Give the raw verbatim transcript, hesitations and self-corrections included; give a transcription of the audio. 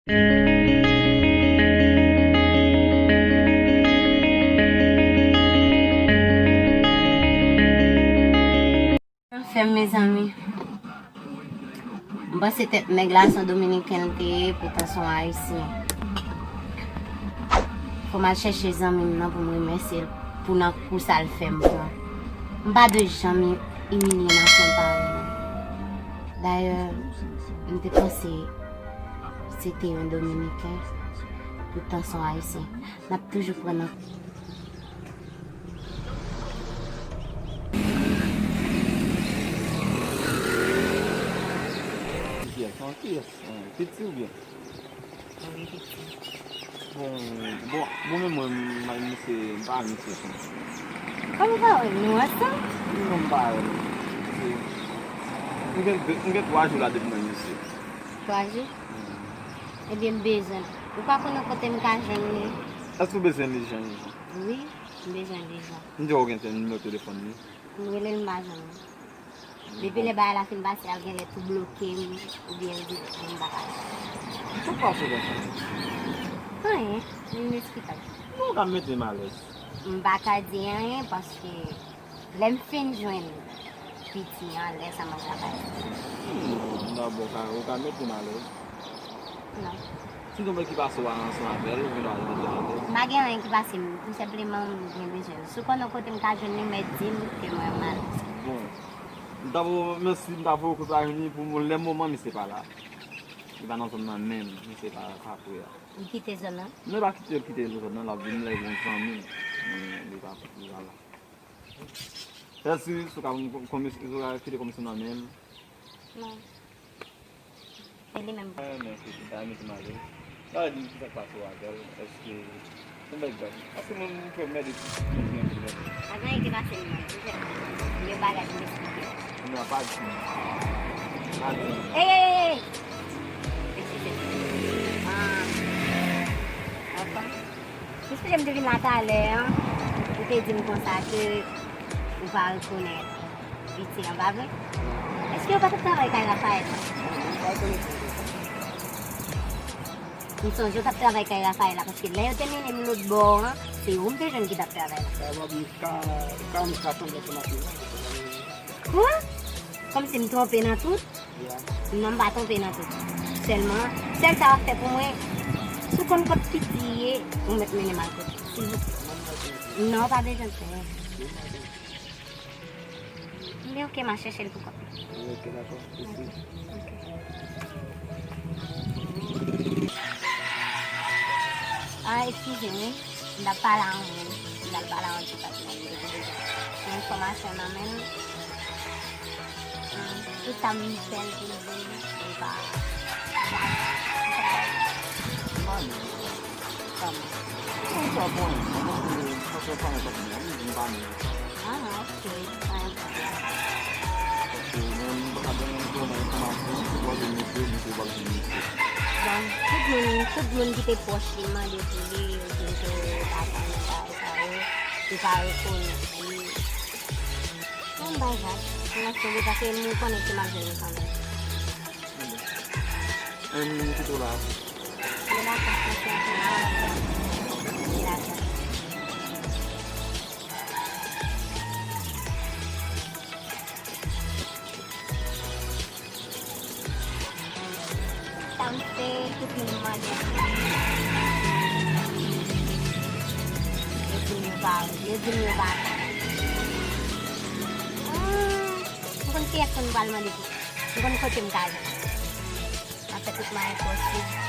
Anfèm, mezanmi. M panse tèt nèg la se yon dominiken l te ye, poutan se yon ayisyen. Fò m al chèche zanmi m nan pou m remèsye l pou nan kou sa l fè m pran. M pa dwe janm imilye nasyon parèy mwen. Dayè, m te panse se te yon dominiken, poutan se yon ayisyen. N ap toujou pran nan Kiyès? An, kiyès? An, piti oubyen? Wi, piti. Bon, bon, bon, men mwen, m, misye, m pa misye son. Kòman w pa wè nou ansanm? Non, m pa wè l. Se, m gen, m gen twa jou la depi mwen misye. Twa jou? Ebyen, m bezwen l. Ou pa konnen kote m ka jwenn li? Èske w bezwen li jan? Wi, m bezwen li jan. M di w gen te nimewo telefòn li? M rele l, m pa jwenn li. Depi lè bagay la fin pase, ap gen lè tou bloke m, oubyen l di m pa ka jwenn. Sa k pase konsa? Anyen, li inesplikab. Bon, w ka mete m alèz. M pa ka di anyen paske lè m fin jwenn piti an, lè sa mwen ka pale. Hmm, non, bon, w ka, w ka mete m alèz. Non. Si gon bagay ki pase w ansanm avè l, ou gen dwa mete m alèz. M pa gen anyen ki pase m, m senpleman m gen bezwen l. Si w konnen kote m ka jwenn li, mèt di m ke mwen mal. Bon, m ta vo, mèsi, m ta voye kout la vini pou mwen, lè moman misye pa la. Li pa nan zòn nan menm, misye pa, pa pre a. Li kite zòn nan? Non, li pa kite, kite zòn nan, l ap vin lè l gen zanmi. Men li pa, li pa la. Sèl si, si w ka, si w ka kite komisyon nan men l. Non. E li menm. Mwen renmen fi sa, mete m alèz. Sa vle di, ki sa k pase w avè l? Èske, yon bèl gad. Paske mwen, mwen fè mède tout moun gen pou mède. Pa gen anyen ki pase m, non. Mwen fè yon bagay pou m eksplike. Non, pa di. Pa di. Ey, ey, ey, ey! Eskize m. Ah. Avan. Mesye m te vin la talè an, ou te di m konsa ke ou pa rekonèt piti an, pa vre? Èske yo pa t ap travay kay Rafael la? M sonje yo t ap travay kay Rafael la, paske lè yo te mennen m lòt bò an, se ou m te jwenn ki t ap travay la. Kwa? Kòmsi m twonpe nan tout? Non, m pa twonpe nan tout. Sèlman, sèl sa w ap fè pou mwen, si w konn kot piti ye, ou mèt mennen m al kot li, silvouplè. Non, w pa bezwen fè. Men oke, m a chèche l pou kont mwen. Ok, dakò. Mèsi. Ok. Ah, eskize m, wi. M t ap pale a yon moun. M t ap pale a yon ti patnè m. Li te bezwen yon enfòmasyon nan men l. Ah, tout sa m fè l pou l di m, li pa, li pa, li pa. Kòman? Mwen sa bon, mwen se, sa fè pa yon patnè, mwen pa menm. Ah, ok. Pa gen pwoblèm. Paske mwen, mwen pa ka ban yon moun enfòmasyon, se pou al vin mesye, mesye pa al vin mesye. Bon, tout moun, tout moun ki te pwòch li mande pou li, yo di ke yo pa konnen bagay sa yo, yo pa rekonèt li. Bon, m pa grave. Mèsi, paske m konnen ke m ap jwenn li kanmenm. Enben, m kite w la. Mwen dakò, mèsi anpil. Mwen dakò. Sa m fè, tout moun mande. Yo di m yo pa, yo di m yo pa. Ah, m konn kiyès pou m pral mande pou. M konn kote m ka jwenn. M ap fè tout mwayen posib